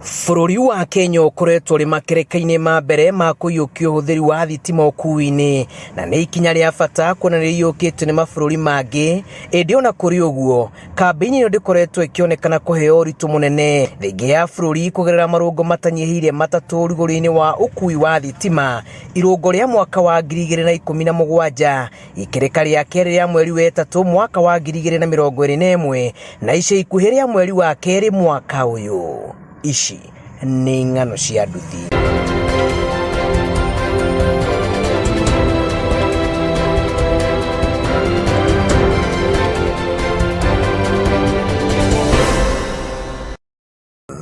Bũrũri wa Kenya ũkoretwo ũrĩ makereka-inĩ ma mbere ma kũiyũkia ũhũthĩri wa thitima ũkuui-inĩ, na nĩ ikinya rĩa bata kuona nĩ rĩiyũkĩtio nĩ mabũrũri mangĩ, ĩndĩ ona kũrĩ ũguo, kambĩini ĩno ndĩkoretwo ĩkĩonekana kũheo ũritũ mũnene thengia ya bũrũri kũgerera marũngo matanyihĩire matatũ rũgũrũ-inĩ wa ũkui wa thitima, irũngo rĩa mwaka wa 2017, Ikereka rĩa kerĩ rĩa mweri wa ĩtatũ mwaka wa 2021 na ica ikuhĩ rĩa mweri wa kerĩ mwaka ũyũ. Ici nĩ ng'ano cia nduthi.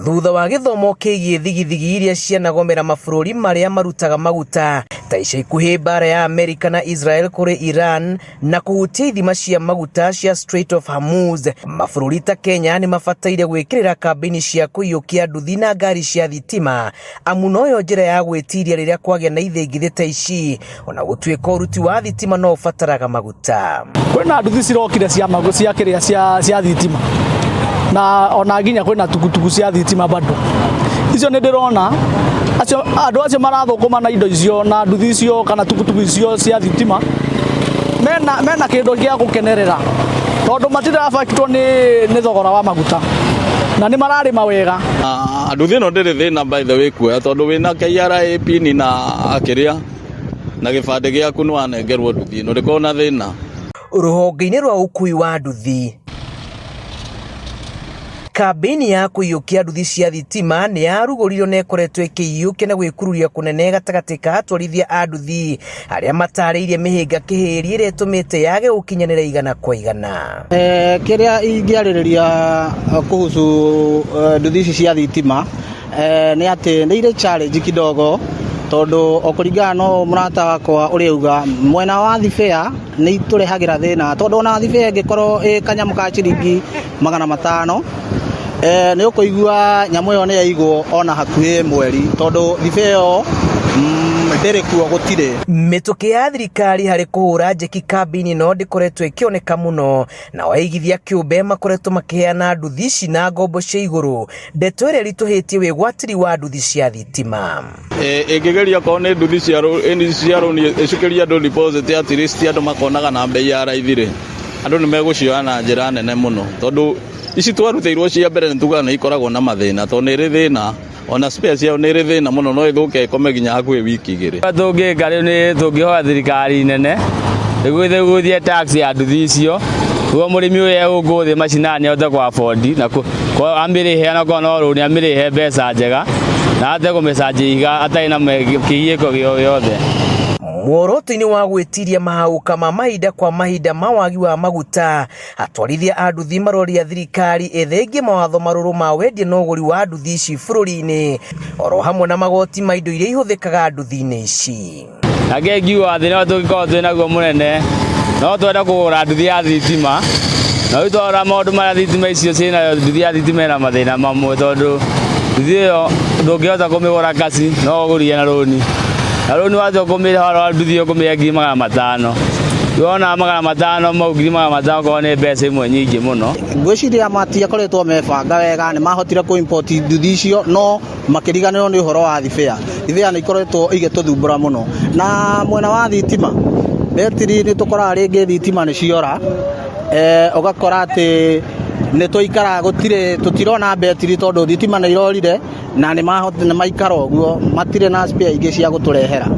Thutha wa gĩthomo kĩgiĩ thigithigi iria cianagomera mabũrũri marĩa marutaga maguta ta ica ikuhĩ mbara ya Amerika na Israel kũrĩ Iran na kũhutia ithima cia maguta cia Strait of Hormuz, mabũrũri ta Kenya nĩ mabataire gwĩkĩrĩra kambĩini cia kũiyũkia nduthi na ngari cia thitima amu noyo njĩra ya gwĩtiria rĩrĩa kwagĩa na ithingithia ta ici ona gũtuĩka ũruti wa thitima no ũbataraga maguta. Kwĩna nduthi cirokire cia magu cia kĩrĩa cia cia thitima na ona nginya kwĩna tukutuku cia thitima bado icio nĩ ndĩrona acio andũ acio marathũkũma na indo icio na nduthi icio kana tukutuku icio cia thitima mena kĩndũ gĩa gũkenerera tondũ matirabakitwo nĩ thogora wa maguta na nĩ mararĩma wega. Nduthi ĩno ndĩrĩ thĩna by the way kuoya tondũ wĩna KRA pin na kĩrĩa na gĩbandĩ gĩaku nĩ wanengerwo nduthi ĩno ndĩkoragwo na thĩna. Rũhonge-inĩ rwa ũkui wa nduthi, kambĩini ya kũiyũkia nduthi cia thitima nĩ yarugũririo na ĩkoretwo ĩkĩiyũkia na gwĩkururia kũnene gatagatĩ ka atwarithia a nduthi arĩa matarĩirie mĩhĩnga kĩhĩri ĩrĩa ĩtũmĩte yage gũkinyanĩra igana kwa igana. Kĩrĩa ingĩarĩrĩria kuhusu nduthi ici cia thitima nĩ atĩ nĩ irĩ challenge kidogo tondũ o kũringana na ũũ mũrata wakwa ũrĩa auga mwena wa thibĩa nĩ itũrehagĩra thĩna tondũ ona thibĩa ĩngĩkorwo ĩ kanyamũ ka ciringi 500 nĩ ũkũigua nyamũ ĩyo nĩ yaigwo ona hakuhĩ mweri tondũ thibĩa ĩyo ndĩrĩ kuo gũtirĩ. Mĩtũkĩ ya thirikari harĩ kũhũra njeki kambĩini ĩno ndĩkoretwo ĩkĩoneka mũno, nao aigithia kĩũmbe makoretwo makĩheana nduthi ici na ngombo cia igũrũ, ndeto ĩrĩa ĩritũhĩtie wĩgwatĩri wa nduthi cia thitima. Ĩngĩgeria okorwo nĩ nduthi cia rũni ĩcukĩrie andũ deposit at least andũ makonaga na mbei ya raithi rĩ, andũ nĩ megũcioya na njĩra nene mũno tondũ ici twarutĩirwo cia mbere nĩ tugaga nĩ ikoragwo na mathĩna tondũ nĩ ĩrĩ thĩna ona spare ciao nĩ ĩrĩ thĩna mũno no ĩthũke ĩkome nginya hakuhĩ wiki igĩrĩ. Tũngĩka rĩu nĩ tũngĩhoya thirikari nene ĩgũithie tax ya nduthi icio nĩguo mũrĩmi ũyũ e gũkũ thĩ macinani ahote kũ afford na amĩrĩhe onakorwo no rũni amĩrĩhe mbeca njega na ahote kũmĩcanjia ihiga atarĩ na kĩgiĩko gĩothe. Muoroto-inĩ wa gwĩtiria mahaũka ma mahinda kwa mahinda ma wagi wa maguta, atwarithia a nduthi maroria thirikari ĩthengie mawatho marũrũ ma wendia na ũgũri wa nduthi ici bũrũri-inĩ, oro hamwe na magoti ma indo iria ihũthĩkaga nduthi-inĩ ici. Na ngiuga thĩna ũrĩa tũngĩkorwo twĩ naguo mũnene no twende kũgũra nduthi ya thitima no rĩu twarora maũndũ marĩa thitima icio ciĩnayo nduthi ya thitima ĩna mathĩna mamwe tondũ nduthi ĩyo ndũngĩhota kũmĩgũra kaci no ũgũrire na rũni na rũni watua kũmĩrĩha nduthi ĩyo ũkũmĩrĩha 500,000. Rĩu wona 500 mau 500,000 okorwo nĩ mbeca imwe nyingĩ mũno. Ngwĩciria matiakoretwo mebanga wega nĩ mahotire kũ import nduthi icio no makĩriganĩrwo nĩ ũhoro wa thibĩa. Thibĩa nĩ ikoretwo igĩtũthumbũra mũno. Na mwena wa thitima, betiri nĩ tũkoraga rĩngĩ thitima nĩ ciora, ũgakora atĩ nĩ twaikara gũtirĩ tũtirona betiri tondũ thitima nĩ irorire na nĩ maikara ũguo matirĩ na spare ingĩ cia gũtũrehera.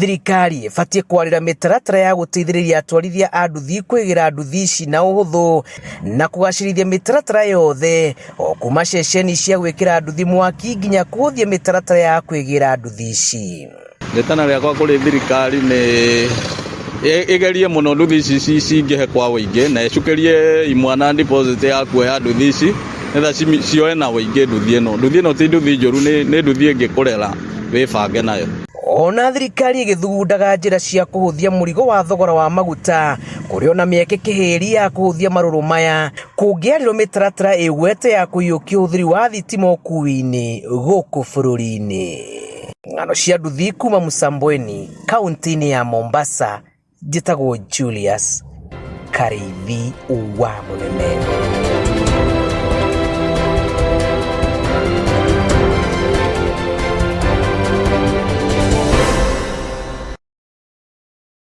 Thirikari ĩbatiĩ kwarĩra mĩtaratara ya gũteithĩrĩria atwarithia a nduthi kwĩgĩra nduthi ici na ũhũthũ na kũgacĩrithia mĩtaratara yothe o kuma ceceni cia gwĩkĩra nduthi mwaki nginya kũhũthia mĩtaratara ya kwĩgĩra nduthi ici. Rĩtana rĩakwa kũrĩ thirikari nĩ ĩgerie mũno nduthi ici cingĩhe kwa ũingĩ na ĩcukĩrie imwana deposit ya kuoya nduthi ici nĩgetha cioe na ũingĩ nduthi ĩno. Nduthi ĩno ti nduthi njũru, nĩ nduthi ĩngĩkũrera wĩbange nayo. Ona thirikari ĩgĩthugundaga njĩra cia kũhũthia mũrigo wa thogora wa maguta, kũrĩ ona mĩeke kĩhĩri ya kũhũthia marũrũ maya kũngĩarĩrwo mĩtaratara ĩgwete ya kũiyũkia ũhũthĩri wa thitima ũkuui-inĩ gũkũ bũrũri-inĩ. Ng'ano cia nduthi kuma Msambweni, kaunti-inĩ ya Mombasa, njĩtagwo Julius Karĩithi wa Mũnene.